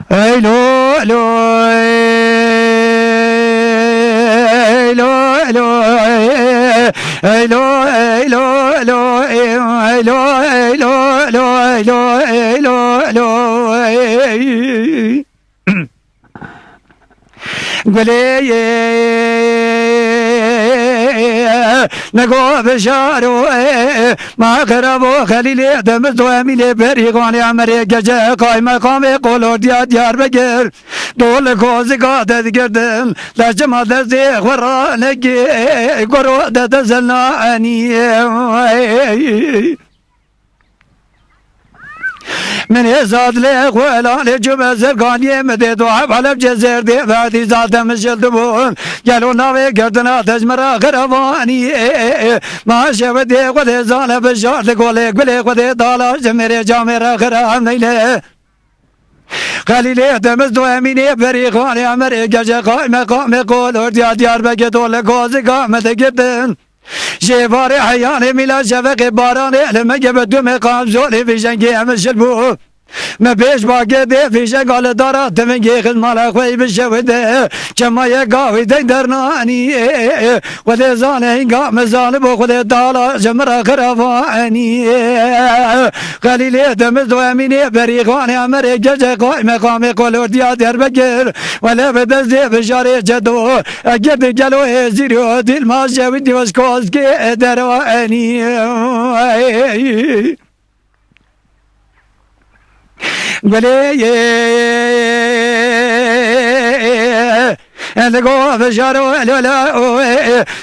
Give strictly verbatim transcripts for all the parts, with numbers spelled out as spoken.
Eylo, eylo, eylo, eylo, eylo, eylo, eylo, eylo, eylo, eylo, eylo, eylo, eylo, ey. Gulê yê nego bijaro, ma xirabo Xelîlê Demiz do Emînê Berîxanê Emerê Gece Qaymeqamê Qolordiya Diyarbekir. Dol kozika te digirtin, lejima destê xwe ranekê, goro de te zelna enî. Min ê zad lê xwe elanê cûme zerganiyê min dê do heb Helebce zerdê verdî zade min jil dibûn. Gelo navê girtina te ji min re xiravanî. Ma şewe dê xwe dê zane bijarte golê gulê xwe dê dala ji mêrê camê re xirav neyne. Xelîlê Demiz do Emînê Berîxanê Emerê Gece Qaymeqamê Qolordiya Diyarbekir do li gazika me digirtin. Ji êvarê heyanê mîla şeveqê baranê li me gebe dumê qamzolê vîjengê em şil bû. Me pêş bagê dê vîjenga li dara tivingê xizmala xwe yî bi şewê de çemayê gavî dey dernanî. Xwedê zane hînga me zanibû Xwedê dala ji min re xiravanî. Xelîlê Demiz do Emînê Berîxanê Emerê Gece Qaymeqamê Qolordiya Diyarbekir. Wele bi destê bijarê cedo. Girdi gelo êzîro dîlma jewî dîwez kozkê dero enî. Gulê yê. Li go bijaro lola o.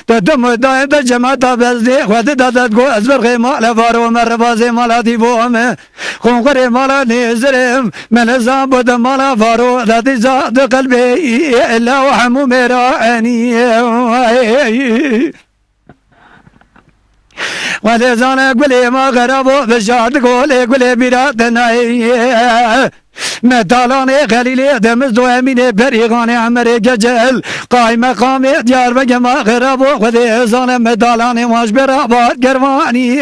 Te dum dayê te cemata bezdê xwe dida te go ez birxê mala varo me ribazê mala dîvo me. Xunxurê mala nêzirim me li zan bo de mala varo de dîza di qelbê. Ella û hemû mêra enî. Welê zane gulê ma xerabo bijart golê gulê bîra te nayê. Me talanê Xelîlê Demiz do Emînê Berîxanê Emerê Gecel. Qaymeqamê Diyarbekir ma xerabo Xwedê zane me talanê ma ji bê rabat gervanî.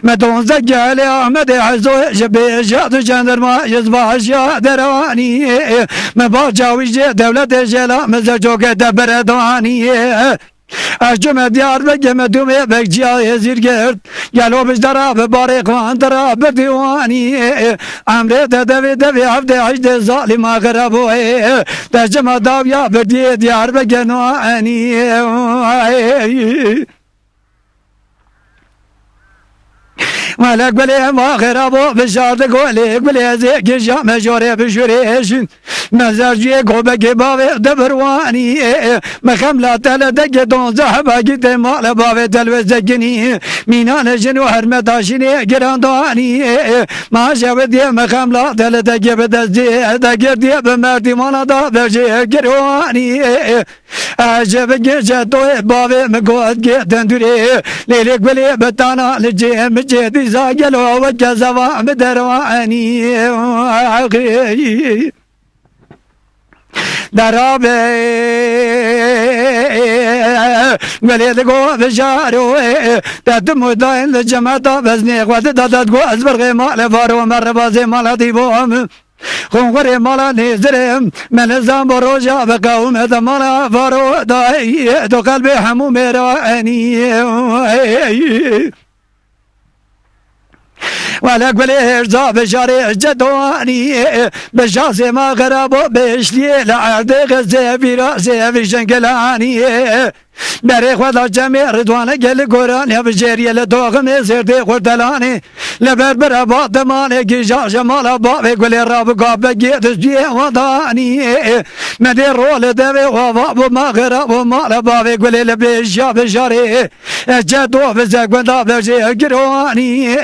Me donze gelê Amedê Hezo ji bêja tu cenderma ji zbajiya deranî. Me baca wî jê dewletê jêla me zercoke te beredanî. Ez çûme Diyarbekir me dûmê bekçiya êzîr girt. Gelo bijdara bi barê xwe antira bi dîwanî. Emrê te devê devê hevdê hejdê zalîma xirabûyê. Te çima dawiya birdiyê Diyarbekir noenî. Wele gulê ma xirabo bijardi golê gulê zê gija me jorê bijûrê jin. Me zerciyê gobekê bavê dibirwanî. Me xemla tele degê donze heba gîtê male bavê delwê zeginî. Mînane jin û hermeta jînê girandanî. Ma jewê diye me xemla tele degê bi destê degirdiye bi merdîmana da vejê girwanî. Ez ji bi gece doyê bavê min got gê dendurê. Lêlê gulê bi tana li cê min cê dîza gelo weke zeva min derwanî. Derabe gulê digo bijaro. Te tu mudayên li cemeta beznê xwe dida te digo ez birxê male varo me ribazê mala dîvo min. Xunxurê mala nêzirê me nizan bo roja bi qewme de mala varo dayê do qelbê hemû mêra enî. Wele gulê hêrza bijarê cedoanî. Bi şazê ma xirabo bêşliyê li erdê xizê vîra zê vî jengelanî. Berê xwe da cemê Ridwane gel goran ya bijêriye li doximê zêrdê xurtelanê. Li ber bira ba demanê gîja ji mala bavê gulê rabû gabegê diziyê wan danî. Me dê ro li devê ava bû ma xira bû mala bavê gulê li bêjiya bijarê. Cedo bize gunda berjê giranî.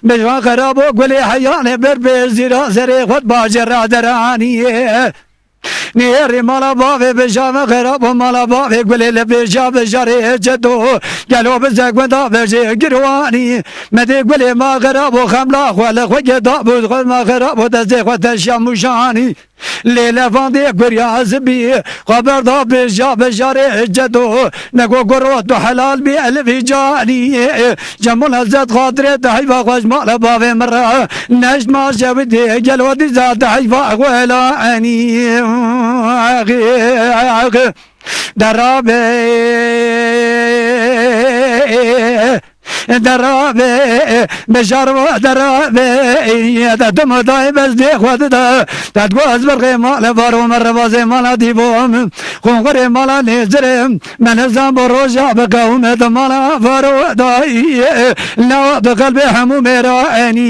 Bijan xira bû gulê heyanê ber bê zîra zerê xwe bajê raderanî. Nêrê mala bavê bijame xerab û mala bavê gulê li bêja bijarê cedo. Gelo bize gunda vejê girwanî. Me dê gulê ma xerab û xemla xwe li xwe geda bû xwe ma xerab û dezê xwe teşya mûjanî. Lê levandê guriya zibî, xwe berda bêja bejarê cedo. Nego goro tu helal bî elvî canî. Cemul Hezret Xadirê te heyva xwe ji mala bavê min re. Neşt ma jewidê gelo dîza te heyva xwe la enî. Derabe, derabe, bejar ve derabe, de demo dayê bez dê xwe dida, de dua ez berxê mala varo me revazê mala dîvo min, xonxurê mala nêzirê, me nizam bo roja bi qewme de mala varo dayê, la bi qelbê hemû mêra enî.